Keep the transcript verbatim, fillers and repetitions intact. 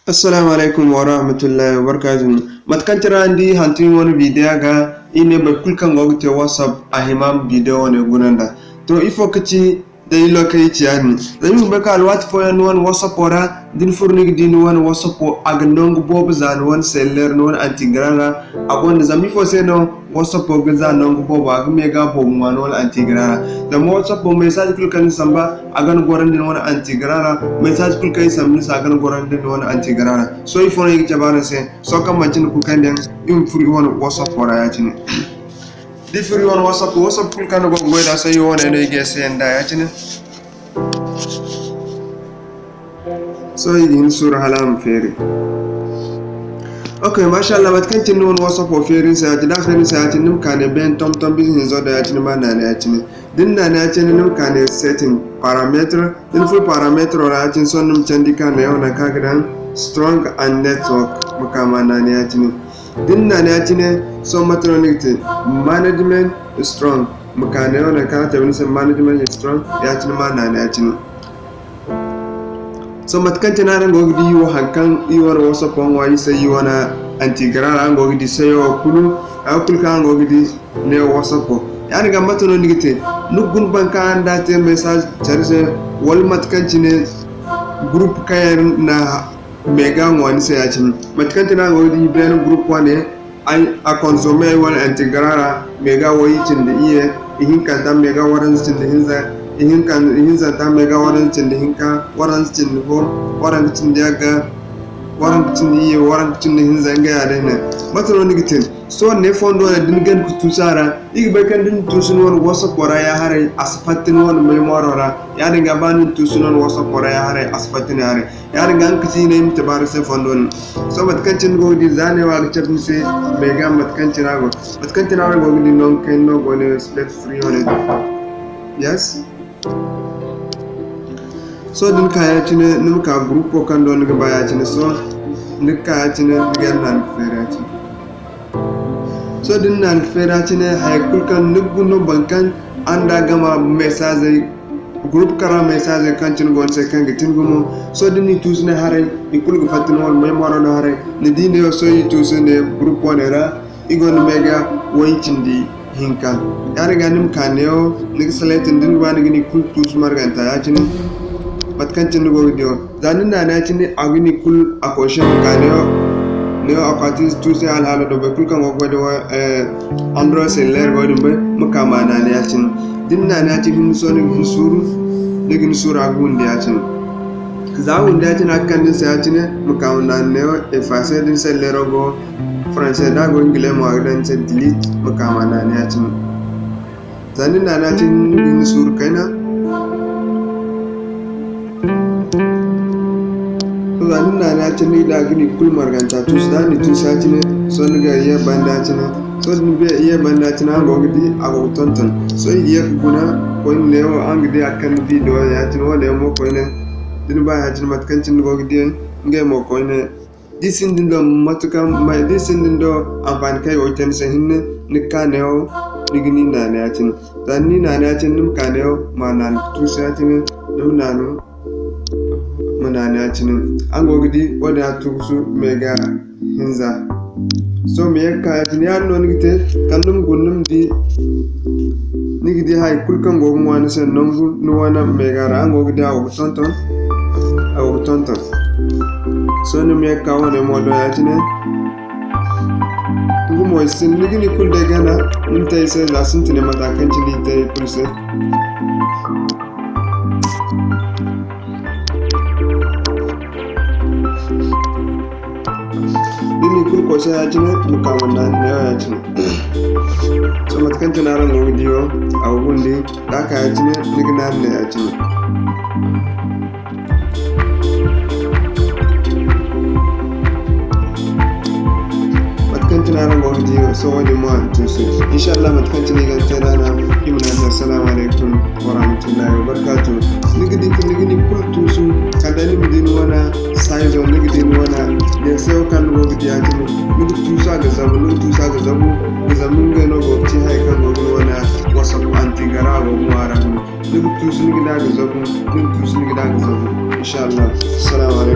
Assalamu alaikum wa rahmatullahi wa barakatuh. Mate kaŋ cine araŋ di hantum iri wane video ga, iri ne boro kulu kaŋ go ga te WhatsApp a hima ma video wane guna nd'a. To, ifo ka ci daliilo kaŋ iri ci yaadin? Zama iri ga bay kaŋ alwaati fooyaŋ ni wane WhatsApp ra, da ni furo ni ga di ni wane WhatsApp a ga nangu boobo za ni wane cellulaire, ni wane antigra ra. A gonda, zama ifo se no WhatsApp ga za nangu boobo, a ga méga boobo ŋwa ni wane antigra ra. Zama WhatsApp message kulu kaŋ ni samba, a ga ni gorandi ni wane antigra ra. Message kulu kaŋ i samba ni se, a ga ni gorandi ni wane antigra ra. Sohõ ifo no i ga cabe araŋ se? Sohõ kaŋ manci ni kulu kaŋ daŋ, i ma furo i wane WhatsApp ra ya-cine. Da i furo i wane WhatsApp, WhatsApp kulu kaŋ ni go ga goy nd'a, sohõ i wane no i ga ay se nd'a ya-cine. Sohõ i ga hin suuru hala a ma feeri. Ok, masha Allah, mate kaŋ cine ni wane WhatsApp feeri ni se ya-cine, da a feeri ni se ya-cine, ni ma ka ne beene tomtom bisa hinzo do ya-cine, ma naana ya-cine. Da ni naana ya-cine, ni ma ka ne setting, paramètre. Da ni furo paramètre ra ya-cine, sohõ ni ma candi ka neewo nangu kaŋ a ga daŋ strong and network, ma ka ma naana ya-cine. Da ni naana ya-cine, sohõ mate no ni ga te? Management strong. Ma ka neewo nangu kaŋ a cabe ni se management strong, ya-cine ma naana ya-cine. Sohõ mate kaŋ cine araŋ go ga di iri wo, haŋ kaŋ iri wane WhatsApp ŋwa iri se, iri wane antigra ra, araŋ go ga di sayo kulu, haya kulu kaŋ araŋ go ga di ne WhatsApp. Yaadin ga mate no ni ga te? Ni ga guna boro kaŋ araŋ da te message care se, wala mate kaŋ cine groupe kaŋ yaŋ na méga ŋwa ni se ya-cine. Mate kaŋ cine araŋ go ga di beene groupe wane, ay, a consommer ay wane antigra ra méga way cindi iyye, ihinkanta méga waranza cindi hinza, ihinkan-, ihinzanta méga waranza cindi hinka, waranza cindi fo, waranka cindi yagga, waranka cindi iyye, waranka cindi hinza, nga ya day ne. Mate no ni ga te? Sohõ ne fondo ra da ni gana ka tuusu a ra, i ga bay kaŋ da ni tuusu ni wane WhatsApp ra ya haray, a si fatta ni wane mémoire ra. Yaadin ga ba ni tuusu ni wane WhatsApp ra ya haray, a si fatta ni haray. Yaadin ga nga ka ci ne i ma cabe araŋ se fondo no. Sohõ mate kaŋ cine ni go ga di za ne wo a ga cabe ni se, méga mate kaŋ cine a go. Mate kaŋ cine araŋ go ga di nangu kayna no go ne, respect free wane. Yes. Sohõ da ni ka ya-cine, ni ma ka groupe kaŋ do ni ga ba ya-cine. Sohõ ni ga ka ya-cine, ni ga naana ka feeri ya-cine. Sohõ da ni naana ka feeri ya-cine, haya kulu kaŋ ni ga guna no boro kaŋ araŋ da a gama messagey, groupe kaŋ ra messagey kaŋ cine go ni se kaŋ ga tin gumo. Sohõ da ni tuusu ne haray, i kulu ga fatta ni wane mémoire do haray. Ni di ne wo sohõ i tuusu ne groupe wane ra. I gonda méga way cindi hinka. Yaadin ga ni ma ka neewo, ni ga sélectionner da ni ga ba ni ga ni kulu tuusu marganta ya-cine. Mate kaŋ cine ni go ga di wo. Za ni naana ya-cine, a ga ni kulu a koy se ma ka neewo. Neewo a kwaati tuusu alhaalo do, boro kulu kaŋ go ga goy da wo, eh, Android cellulaire go din bay, ma ka ma naana ya-cine. Da ni naana ya-cine, hinne sohõ ni ga hin suuru, ni ga hin suuru a ga windi ya-cine. Za a windi ya-cine, a ga kande ni se ya-cine, ma ka ma naana neewo effacer da ni cellulaire go Français da a go Ingile mo, a ga daŋ ni se delete, ma ka ma naana ya-cine. Za ni naana ya-cine, ni ga hin suuru kayna. Za ni naana ya-cine, ni ga da ga ni kulu marganta tuusu, da ni tuusu ya-cine, sohõ ni ga ye banda ya-cine. Sohõ da ni ye banda ya-cine, araŋ go ga di a go ga tonton. Sohõ i ga ye ka guna koyne neewo, araŋ ga di a ga kande video ya-cine, wo-ne mo koyne. Da ni ba ya-cine mate kaŋ cine ni go ga di, ngey mo koyne. Da i sinda ni do mate kaŋ, ma, da i sinda ni do anfaani kaŋ i go ga te ni se hinne, ni ga ka neewo, ni ga ni naana ya-cine. Za ni naana ya-cine, ni ma ka neewo, ma naana ka tuusu ya-cine, ni ma naanu, ma naana ya-cine. Araŋ go ga di, wo-din a tuusu méga hinza. Sohõ ma ye ga ka ya-cine, yaadin no ni ga te, kala ni ma guna, ni ma di, ni ga di hay kulu kaŋ go ga ŋwa ni se nangu, ni wane méga ra, araŋ go ga di a go ga tonton, a go ga tonton. Sohõ ni ma ye ga ka wane mo do ya-cine. Nga mo, i sinda ni ga ni kulu day gana, ni ma te i se za sintina mate kaŋ cine i te i kulu se. Da ni kulu koy se ya-cine, ma ka ma naana neewo ya-cine. Sohõ mate kaŋ cine araŋ go ga di wo, a go ga windi, da a ka ya-cine, ni ga naana ne ya-cine. Mate kaŋ cine araŋ go ga di, sohõ wo-din mo a na tuusu. Inshallah, mate kaŋ cine i ga te da no, i ma ne a se, assalamu alaikum wa rahmatullahi wa barakatuh. Ni ga di, ni ga ni kulu tuusu, kala day ni ma di ni wane saayizo, ni ga di ni wane, ne sayo kaŋ ni go ga di ya-cine. Ni ga tuusu a ga zabu, ni ga tuusu a ga zabu, ga zabu ngey no go ga ci haya kaŋ go ga ni wane WhatsApp antigara go ga ŋwa a ra. Ni ga tuusu, ni ga di a ga zabu, ni ga tuusu, ni ga di a ga zabu. Inshallah. Assalamu alaikum.